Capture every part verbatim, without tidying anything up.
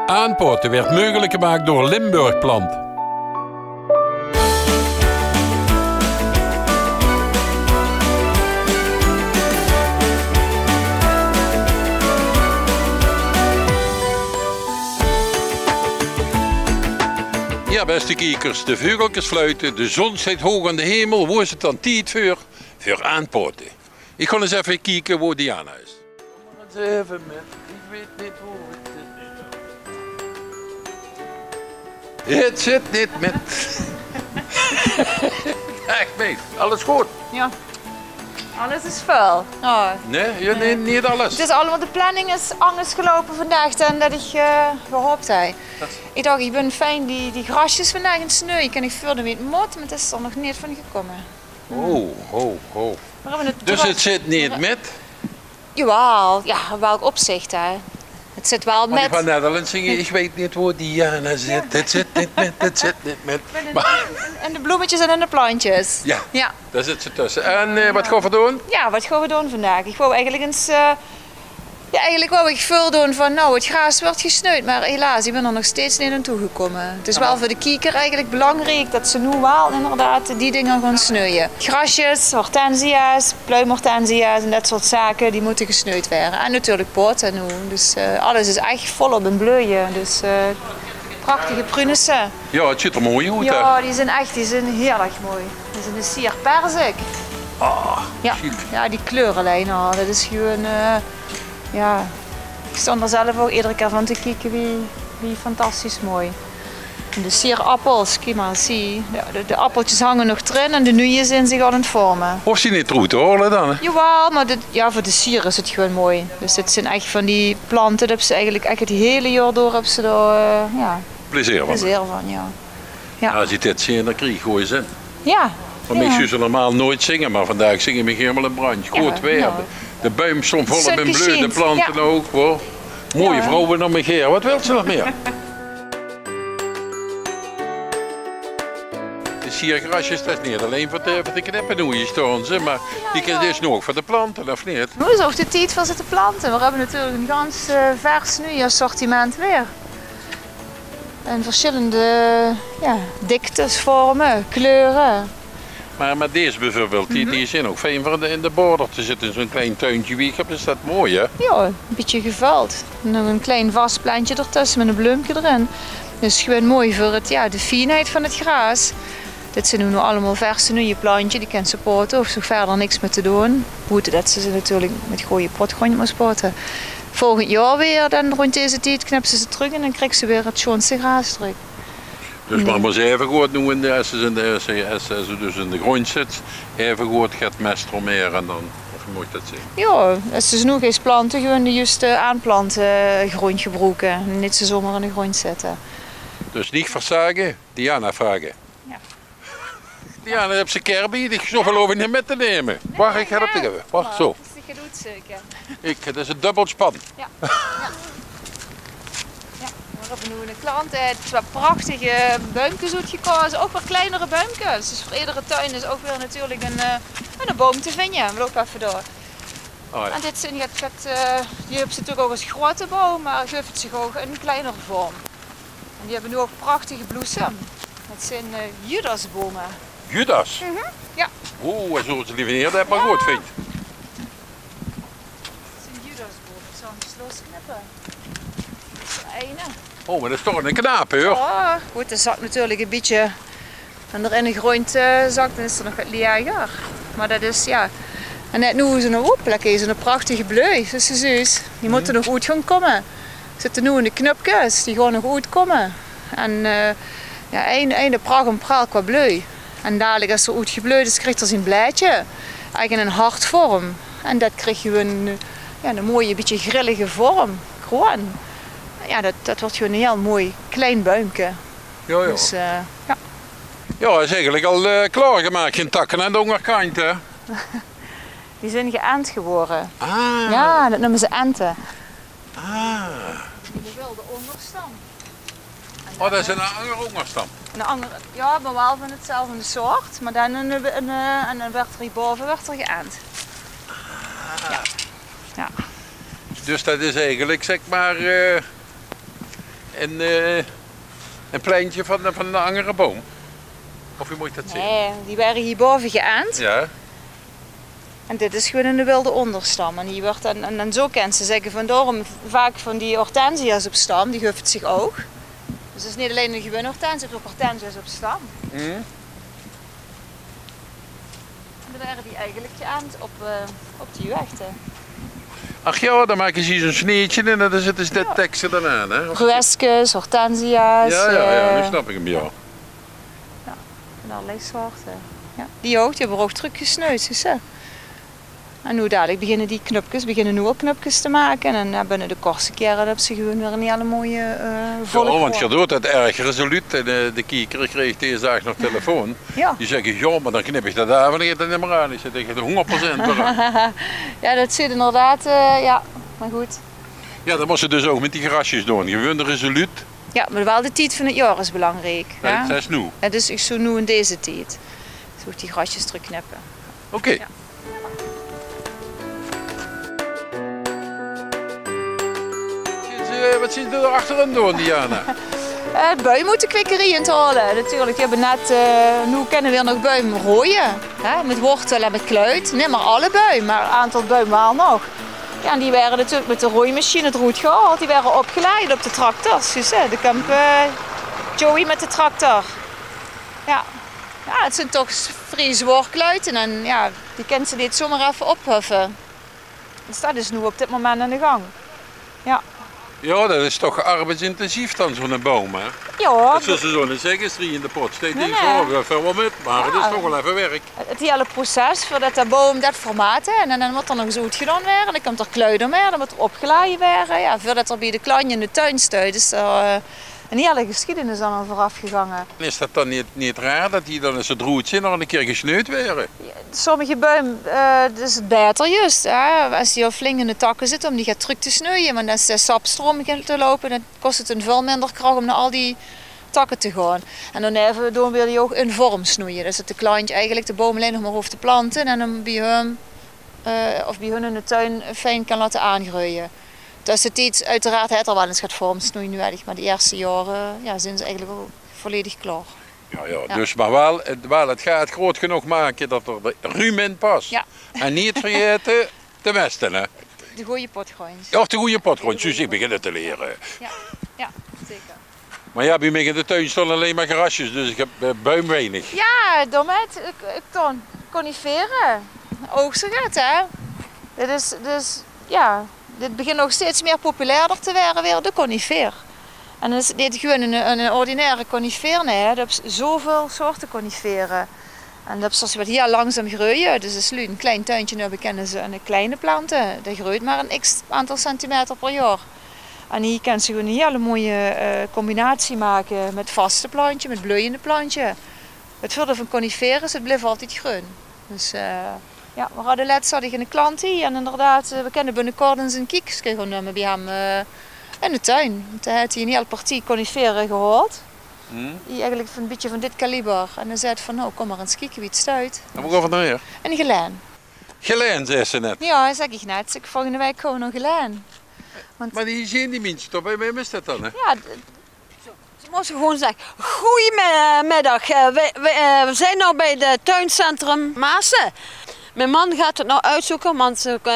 Aanpaote weurt meugelik gemaak door Limburg Plant. Jao, bèste kiekers, de veugelkes fluite, de zon steit hoog aan de hemel. Wo is 't dan tied veur? Veur aanpaote. Ich gaon ins effe kieke wo Diana is. Kóm mer ins effe mit. Ich weit neet wo 't zit. Het zit neet mit. Ech neet. Alles good? Jao. Alles is väöl. Jao. Nae, jao, nae, neet alles. 't Is allemaol, de planning is angers geloupe vandaag dan det ich, eh, gehaop haw. Ich dach, ich bön fijn die, die grasjes vandaag aan 't sneuje. Kin ich veur de week mit, mer 't is d'r nog neet van gekómme. Ho, ho, ho. Veer höbbe 't drök. Dus 't zit neet mit? Jawaal, jao, in welk opzich, hè? 't Zit waal mit. Mer die van Nederland zinge, ich weit neet wo Diana zit. 't Zit neet mit, 't zit neet mit. In de, in, in de bloemetjes en in de plantjes. Jao, dao zit ze tösse. En, eh, waat gaon v'r doon? Jao, waat gaon v'r doon vandaag? Ich wou eigelik ins, eh, Jao, eigelik wou ich veurdoon van, nou, 't graas weurt gesneud, mer helaas, ich bön d'r nog steeds neet aan toegekómme. 't Is waal veur de kieker eigelik belangriek det ze noe waal inderdaad die dinger gaon sneuje. Grasjes, hortensia's, pluimhortensia's en det soort zake, die mótte gesneud waere. En natuurlik paote noe. Dus, eh, alles is ech volop in bleuje. Dus, eh, prachtige prunisse. Jao, 't zuut d'r mooi oet, hè? Jao, die zeen ech, die zeen hieërlik mooi. Dit is 'ne sierperzik. Ah, jao, sjiek. Jao, die kleur allein al, det is gewoon, eh, jao. Ich stóng d'r zelf ouch eder kier van te kieke, wie, wie fantastisch mooi. En de sierappels, kiek mer, zie. De, de, de appeltjes hange nog d'rin en de nuuje zeen zich al aan 't vorme. Hoof ze neet d'roet te haole dan, hè? Jawaal, mer dit, jao, veur de sier is 't gewoon mooi. Dus dit zeen ech van die plante, det höbs se eigelik ech 't hiele jaor door, höbs se dao, eh, jao, plezeer van. Plezeer van, jao. Jao. Jao, es ich dit zeen, dan krieg ich gooj zin. Jao. Want ich zou normaal noeats zinge, mer vandaag zing ich mich hielemaol in brandj. Jao, good waer. Jao. De, de buim staon volop in bleuje, de plante ouch, huur. Zon sjient. Jao. Mooie vrouwe óm mich haer. Waat wils se nog mieë? De siergrasjes, det is neet allein veur te, veur te knippe, noe hie staon ze, mer die kinne dus noe ouch veur te plante, of neet? Noe is ouch de tied veur ze te plante. Veer höbbe natuurlik ein gans, eh, vers snoeiassortiment weer. In versjillende, jao, diktes, vorme, kleure. Mer, mer dees bieveurbeeld, die, die zeen ouch fijn veur in de, in de border te zitte. Zoe'n klein tuintje wie ich höb, is det mooi, hè? Jao, ein bietje gevöld. Nog ein klein vas plentje d'rtösse mit ein bleumke d'rin. Det is gewoon mooi veur 't, jao, de fienheid van 't graas. Dit zeen noe, noe allemaol verse nuuje plantjes, die kins se paote, hoofs se ouch wiejer niks mieë te doon. Boete det se ze natuurlik mit gooj potgróndj mós paote. Volgend jaor weer, dan róndj deze tied, knips se ze trök en dan kriegs se weer 't sjoonste graas trök. Dus, mer mós se aeve good noe in de, es se in de, es se, es se dus in de gróndj zits, aeve good get mes d'róm haer en dan, of wie mót ich det zeen? Jao, es se ze noe geis plante, gewoon de juuste aanplante, eh, gróndj gebroeke. Neet ze zomer in de gróndj zitte. Dus neet verzage, Diana vraoge. Jao. Jao, dan höbs se Kirby, die is zoväöl hoof ich neet mit te numme. Wach, ich gaon 't effe. Wach, zo. Is die good oetzeuke? Ich, det is ein dubbel span. Jao. Jao. Jao, veer höbbe noe eine klant, eh, haet twee prachtige buimkes oetgekaoze. Ouch weer kleinere buimkes. Dus veur edere tuin is ouch weer natuurlik ein, eh, eine boum te vinje. Veer loupe effe door. Oh jao. En dit zeen, get, get, eh, die höbs se natuurlik ouch es groeate boum, mer geuf 't zich ouch ein kleinere vorm. En die höbbe noe ouch prachtige bloesem. Det zeen, eh, Judasbome. Judas? Mhm, jao. Oeh, wae zów ze lieve neet höbbe, mer good, vinj ich. Det zeen Judasbome. Ich zal 'm ins losknippe. Det is d'r eine. Oh, mer det is toch eine knape, huur. Oh, good, dae zak natuurlik ein bietje. En d'r in de gróndj, eh, zak, dan is d'r nog get lieger. Mer det is, jao. En net noe is 'r nog op, lekker, is 'n prachtige bleu, zoeas se zuus. Die mótte nog oet gaon kómme. Zitte noe in de knupkes, die gaon nog oetkómme. En, eh, jao, ein, ein prach en praal qua bleu. En dalik, es 'r oetgebleud is, krieg 'r zien blaedje. Eigelik 'n hartvorm. En det krieg gewoon, eh, jao, 'n mooie, bietje grillige vorm. Gewoon. Jao, det, det wuuert gewoon 'n hiel mooi klein buimke. Jao, jao. Dus, eh, jao. Jao, is eigelik al, eh, klaorgemaak. Gein takke aan de óngerkantj, hè? Die zeen geënt gewore. Ah. Jao, det neume ze ente. Ah. Die wille de óngerstam. Oh, det is 'n anger óngerstam. 'n Anger, jao, mer waal van 'tzelfde soort. Mer dan 'n, 'n, eh, en dan wuuert 'r hie bove wuuert 'r geënt. Ah. Jao. Jao. Dus det is eigelik, zèk mer, eh, Ein, eh, ein plentje van, van ein anger boum? Of wie mót ich det zeen? Nae, die waere hie bove geënt. Jao. En dit is gewoon eine wilde óngerstam. En hie wuuert dan, en, en zo kins se zègke van daoróm vaak van die hortensia's op stam, die guuef 't zich ouch. Dus 't is neet allein ein gewoon hortensia, 't is ouch hortensia's op stam. Mhm. En dan waere die eigelik geënt op, eh, op de jeugde. Ach jao, dan make ze zo'n sneetje en dan zitte ze det tekske dan aan, hè? Rueskes, hortensia's. Jao, jao, jao, eh, noe snap ich 'm, jao. Jao, van allerlei soorte. Jao. Die ouch, die höbbe v'r ouch trökgesneud, zuus se. En noe dalik beginne die knupkes, beginne noe al knupkes te make. En, eh, binne de kortste kiere höbs se gewoon weer ein hiel mooi, eh, volk. Jao, want geer doot 't erg resoluut. En, eh, de kieker, ich kreeg dees daag nog telefoon. Jao. Die zègke: "Jao, mer dan knip ich det aaf en ich eet 't neet mier aan." Ich zèk: "Ich höb hóngerd procent d'r aan." Jao, det zit inderdaad, eh, jao, mer good. Jao, det mós se dus ouch mit die grasjes doon. Gewoon resoluut. Jao, mer waal de tied van 't jaor is belangriek, hè? Jao, det is noe. Jao, dus ich zou noe in deze tied, zou ich die grasjes trökknippe. Oké. Jao. Wat zien ze, wat zien ze dao achter aan 't doon, Diana? Eh, buim oet de kwikkerie te haole, natuurlik. Die höbbe net, eh, noe kinne v'r nog buim roeie, hè, mit wortel en mit kluit. Neet mier alle buim, mer ein aantal buim waal nog. Jao, en die waere natuurlik mit de roeimesjien d'roet gehaold. Die waere opgelaje op de tractor, zuus se, de kump, eh, Joey mit de tractor. Jao. Jao, 't zien toch s-, vrie zwaor kluite en jao, die kins se neet zomer effe ophuffe. Dus det is noe op dit moment aan de gang. Jao. Jao, det is toch arbeidsintensief dan, zo'n boum, hè? Jao. Det zóws se zo neet zègke, es d'r ein in de pot steit, nae, dink ich, nae, oh, v'r höbbe waal mit, mer 't is toch waal effe werk. 't Hiele proces veurdet de boum det formaat haet, en dan mót d'r nog ins oetgedaon waere, en dan kump d'r kluit d'rmit, dan mót d'r opgelaje waere. Jao, veurdet d'r bie de klantj in de tuin steit, is d'r, eh, ein hiele gesjiedenis aan veuraf gegange. En is det dan neet, neet raar det die dan, es ze d'roet zien, nog ein kier gesneud waere? Jao, sommige buim, eh, is 't baeter juus, hè, es die al flink in de takke zitte, óm die get trök te sneuje. Want es de sapstroum begint te loupe, dan kos 't 'm väöl minder krach óm nao al die takke te gaon. En daoneve doon v'r die ouch in vorm snoeie. Dus det de klantj eigelik de boum allein nog mer hoof te plante en 'm bie häöm, eh, of bie hun in de tuin fijn kan laote aangreuie. Tössetieds, oeteraard, haet 'r waal ins get vormsnoei nuuedig, mer die ierste jaore, jao, zeen ze eigelik al volledig klaor. Jao, jao, jao. Dus mer waal, 't, waal 't gaat groot genóg make det 'r d'r ruum in pas. Jao. En neet vergaete te meste, hè? De gooj potgróndj. Jao, of de gooj potgróndj, zuus, ich begin 't te liere. Jao, jao, zeker. Mer jao, bie mich in de tuin staon allein mer grasjes, dus ich höb, eh, buim weinig. Jao, daomit, eh, eh, con-, conifere. Ouch zo get, hè? Dit is, dus, jao, dit begint nog steeds mier populairder te waere weer, de conifeer. En dan is 't neet gewoon ein, ein ordinaire conifeer, nae, hè. Doe höbs zoväöl soorte conifere. En det is waat hiel langzaam greuje. Dus es luuj ein klein tuintje höbbe, kinne ze ein kleine plante. Dae greujt mer ein x aantal centimeter per jaor. En hie kins se gewoon ein hiel mooie, eh, combinatie make mit vaste plantje, mit bleujende plantje. 't Veurdeil van conifere is, 't blief altied greun. Dus, eh, jao, v'r hadde lèts, had ich eine klant hie en inderdaad, eh, v'r kinne binnekort ins ein kiekske gaon numme bie häöm, eh, in de tuin. Want hae haet hie ein hiel partie conifere gehaold. Hm. Die eigelik van, ein bietje van dit kaliber. En hae zaet van: "Nou, kóm mer ins kieke wie 't steit." En wo gaon v'r nao haer? In Gelaen. Gelaen, zaes se net. Jao, zèk ich net. Zèk ich, volgende waek gaon v'r nao Gelaen. Want... Mer die zeen die miense toch, bie wae is det dan, hè? Jao, d-, ze mótte gewoon zègke: "Goeiemiddag, eh, we, we, eh, we zijn nou bij de tuincentrum Maassen." Mijn man gaat het nou uitzoeken, want, eh, we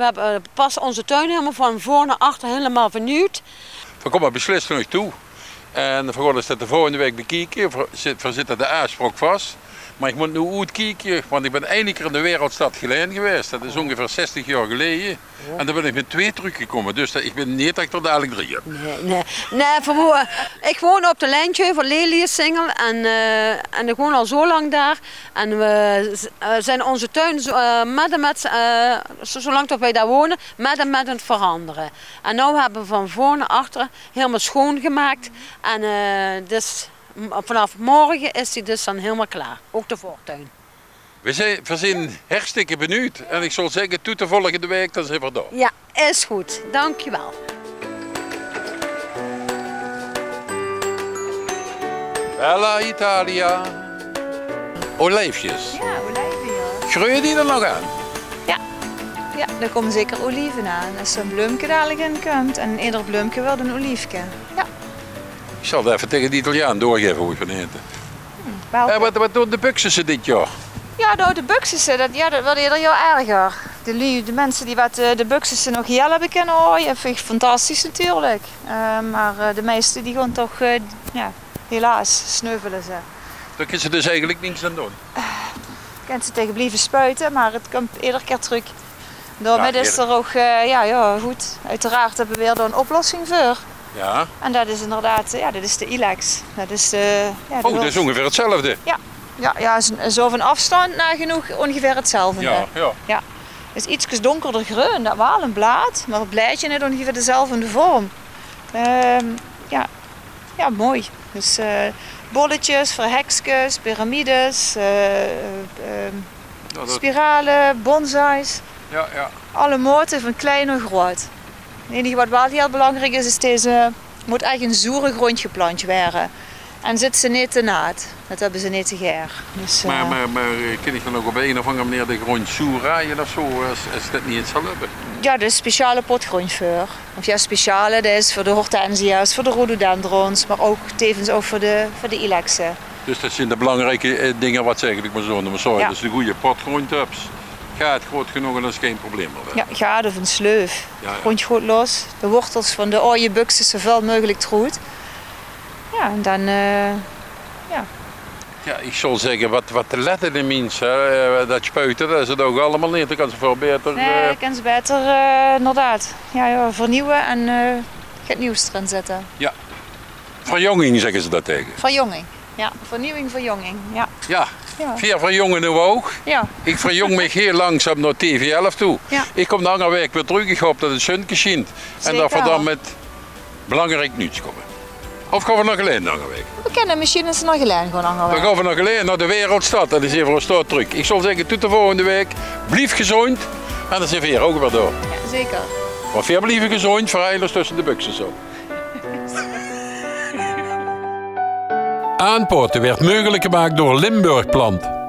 hebben, eh, pas onze tuin helemaal van voor naar achter helemaal vernieuwd. Veer kómme beslis nog toe. En veer gaon ós det de volgende waek bekieke. Veer zit-, veer zitte de aafspraok vas. Mer ich mót noe oetkieke, want ich bön eine kier in de wereldstad Gelaen gewaes. Det is óngeveer zestig jaor geleje. Jao. En dan bön ich mit twee trökgekómme. Dus det, ich bön neet det ich d'r dalik drie höb. Nee, nee. Nee, veer wo-, ich woon op de Lentjheuvel, Leliësingel. En, eh, en ich woon al zo lang daar. En we z-, eh, zijn onze tuin zo, eh, met en met, eh, zo, zolang dat wij daar wonen, met en met aan het veranderen. En nou hebben we van voor naar achter helemaal schoongemaakt. En, eh, dus m-, vanaf morgen is die dus dan helemaal klaar. Ook de voortuin. Veer zeen, veer zeen hartstikke benuujd. En ich zou zègke, tot de volgende waek, dan zeen veer dao. Ja, is goed. Dankjewel. Bella Italia. Olijfjes. Jao, olijven, jao. Greuje die d'r nog aan? Jao. Jao, dao kómme zeker olive aan. Es zo'n bleumke dalik in kump en eder bleumke weurt ein oliefke. Jao. Ich zal 't effe taenge d'n Italiaan doorgaeve, wie ich van ete. Welke? Eh, wat, wat doon de Buxusse dit jaor? Jao, noe, de Buxusse, dat, jao, dat weurt eder jaor erger. De luuj, de minse die wat, eh, de Buxusse nog hiel höbbe kinne haoje, dat vinj ich fantastisch natuurlik. Eh, mer, eh, de meiste die gaon toch, eh, jao, helaas sneuvele ze. Dao kins se dus eigelik niks aan doon. Kins se taenge blieve spuite, mer 't kump eder kier trök. Daomit is d'r ouch, eh, jao, jao, good. Oeteraard höbbe veer dao 'n oplossing veur. Jao. En dat is inderdaad, eh, jao, dat is de ilex. Dat is, eh, jao, de... Oh, dat is óngeveer 'tzelfde. Jao. Jao, jao, is, is op 'n aafstand nagenoeg óngeveer 'tzelfde. Jao, jao. Jao. Is ietskes dónkerder greun, dat waal, 'n blaad, mer 't blaedje haet óngeveer dezelfde vorm. Ehm, jao. Jao, mooi. Dus, eh, bolletjes, verhekskes, piramides, eh, ehm, spirale, bonsais. Jao, jao. Alle maote, van klein nao groot. 't Einige wat waal hiel belangriek is, is deze, mót ech in zoere gróndj geplant waere. En zit ze neet te naat. Dat höbbe ze neet te gaer. Dus, eh, mer, mer, mer, eh, kin ich dan ouch op ein of anger meneer de gróndj zoer raaie of zo, es, es dat neet zal höbbe? Jao, d'r is speciale potgróndj veur. Of jao, speciale, dat is veur de hortensia's, veur de rhododendrons, mer ouch tevens ouch veur de, veur de ilexe. Dus dat zeen de belangrieke, eh, dinger wat se eigelik mót doon. Mer zörg dat se de gooje potgróndj höbs. Gaat groot genóg en dat is gein probleem mieë. Jao, gaat of 'n sleuf. Jao, jao. Gróndj good los. De wortels van de aoje Buxusse zoväöl meugelik d'roet. Jao, en dan, eh, jao. Jao, ich zou zègke, wat, wat lètte de minse, hè, eh, dat spuite, dat is 't ouch allemaol neet. Dan kins se väöl baeter, nae, eh, kins se baeter, eh, inderdaad. Jao, jao, vernuie en, eh, get nuuts d'rin zitte. Jao. Verjonging zègke ze dao taenge. Verjonging, jao. Vernuie, verjonging, jao. Jao. Jao. Veer verjonge noe ouch. Jao. Ich verjong mich hiel langzaam nao T V elf toe. Jao. Ich kóm de anger waek weer trök. Ich haop dat 't zunke sjient. En dat veer dan mit belangriek nuuts kómme. Of gaon veer nao Gelaen de anger waek? Veer kinne mesjiens nao Gelaen gaon de anger waek. Dan gaon veer nao Gelaen, nao de wereldstad. En dan zeen veer ós dao trök. Ich zou zègke, tot de volgende waek. Blief gezóndj. En dan zeen veer hie ouch weer dao. Jao, zeker. Want veer blieve gezóndj, veer haje ós tösse de Buxusse op. Aanpaote weurt meugelik gemaak door Limburg Plant.